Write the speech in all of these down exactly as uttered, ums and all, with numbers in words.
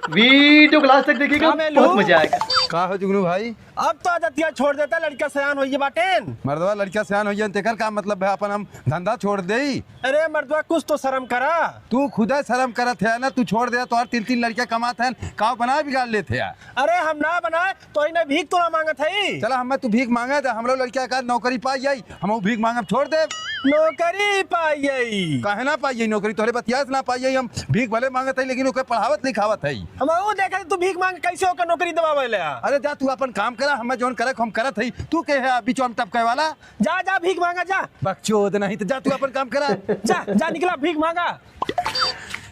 वीडियो को लास्ट तक देखिएगा, का मेलू? बहुत मजा आएगा। का हो जुगनू भाई? अब तो आदतिया छोड़ देता, लड़का सयान होइए बाटेन। मर्दवा लड़का सयान होइए, तेकर का मतलब है अपन हम धंधा छोड़ देई? अरे मर्दवा कुछ तो शर्म करा। तू खुदे शर्म करत है ना, तू छोड़ दे, तोहर तीन तीन लड़का कमात हैं, काव बनाए बिगाड़ लेत है। अरे हम ना बनाए, तोहरी ना भीख तो ना मांगत हई। चला हमें तू भीख मांगे दे, हमरो लड़का का नौकरी पाई जाई, हम भीख मांगब छोड़ देब। नौकरी पाई जाई? काहे ना पाई जाई नौकरी? तोहरे बतिया से ना पाई जाई, हम भीख भले मांगत हई, लेकिन ओके पढ़ावत लिखावत हई। हम वो देखे तू भीख मांग कैसे ओके नौकरी दबावे ले आ? अरे जा तू अपन काम करा, हमें जौन करे हम करत हई, तू के है बीच में टपके वाला? जा, जा भीख मांगा जा। बकचोद नहीं तो जा तू अपन काम करा। जा, जा निकला भीख मांगा।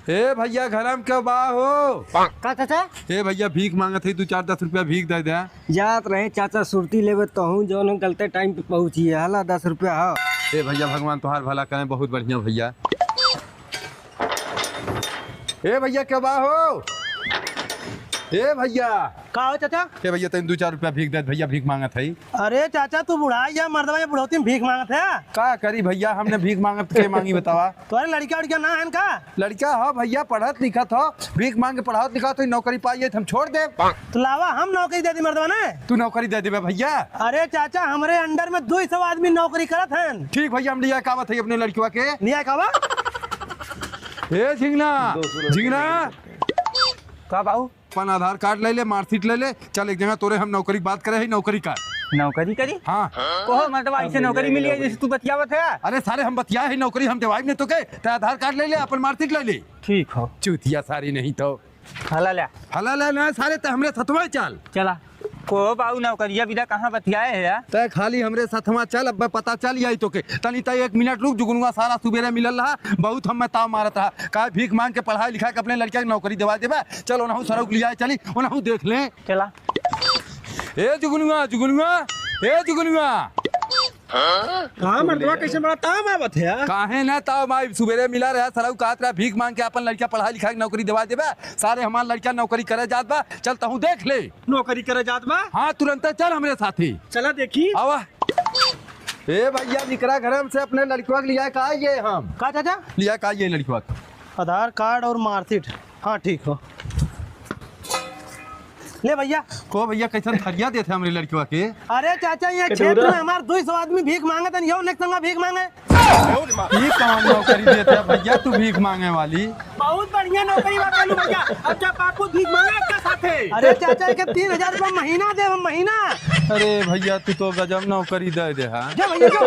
ए भैया, घरम के बा हो? का चाचा? ए भैया, भीख मांगत है, दू चार दस रुपया भीख दे दे। जात रहे चाचा सुरती लेवे, तहूँ जौन हम गलते टाइम पे पहुँची है। हला दस रुपया हो। ए भैया, भगवान तोहार भला करें, बहुत बढ़िया भैया। ए भैया, के बा हो? ए भैया। का हो चाचा? ए भैया, तनी दू चार रुपया भीख दे, भैया भीख मांगत है। अरे चाचा, तू बुढ़ा या मर्दवा, ये बुढ़ौती में भीख मांगत है? का करी भैया, हमने भीख मांगत के मांगी बतावा? तोहरे लड़का उड़का ना है का? लड़का हो भैया, पढ़त लिखत हो, भीख मांग के पढ़ावत लिखावत हो, नौकरी पाई जाई तो हम छोड़ देब। तो लावा, हम नौकरी दे दी मर्दवा ने। तू नौकरी दे देबे भैया? अरे चाचा, हमरे under में दो सौ आदमी नौकरी करत हैं। ठीक भैया, हम लिया कावत है अपने लड़कवा के। लिया कावा? ए झिंगना, झिंगना। का बाऊ? अपन आधार कार्ड ले ले, marksheet ले ले, चल एक जगह तोरे हम नौकरी बात करे है, नौकरी कर। नौकरी करी? हाँ। कोहो, मतलब ऐसे नौकरी मिली है जैसे तू बतियावत है? अरे सारे हम बतिया है, नौकरी हम देवाई नहीं तो के, ते आधार कार्ड ले ले, अपन marksheet ले ले। ठीक हो। चूतिया सारी नहीं तो। हला ले। हला ले ना सारे, ते हमरे सतवा चल। चला। कोहो बाऊ, नौकरिया बिदा कहाँ बतियाए है यार? ते खाली हमरे सतवा चल, अब पता चल जाई तो के। तनी ते एक मिनट रुक, जुगनुआ सारा सुबेरे मिलल रहा, बहुत हमें ताव मारत रहा। का भीख मांग के पढ़ाई लिखा के अपने लड़का के नौकरी देवा देबे? चल, ओनहु सरौक लियाए चली, ओनहु देख ले। चला। ए जुगनुआ, जुगनुआ, ए जुगनुआ। हाँ, मर्दवा, कैसे बड़ा ताव आवत है यार? काहे ना ताव आई? सुबेरे मिला रहा, सरऊ कहत रहा, भीख मांग के अपन लड़का पढ़ाई लिखा के नौकरी देवा देबे। सारे हमार लड़का नौकरी करे जात बा, चल तहूँ देख ले। नौकरी करे जात बा? हाँ, तुरंत चल हमरे साथे। चला देखी। आवा। ए भैया, निकरा घरम से अपने लड़कवा के लिया का आइए हम। का चाचा? लिया का आइए लड़कवा के। आधार कार्ड और marksheet। हाँ, ठीक हो। ले भैया। को भैया, कैसन थरिया देत है हमरे लड़कवा के? अरे चाचा, ये क्षेत्र में हमार दो सौ आदमी भीख मांगत हैं, यो नेक संगा भीख मांगे। ई कौन नौकरी देत है भैया, तू भीख मांगे वाली? बहुत बढ़िया नौकरी बा कालू भैया। अब जा बापू भीख मांगे आपका साथे। अरे चाचा, के तीन हजार रुपया महीना देब हम, महीना। अरे भैया, तू तो गजब नौकरी दे दे है। जा भैया, जा।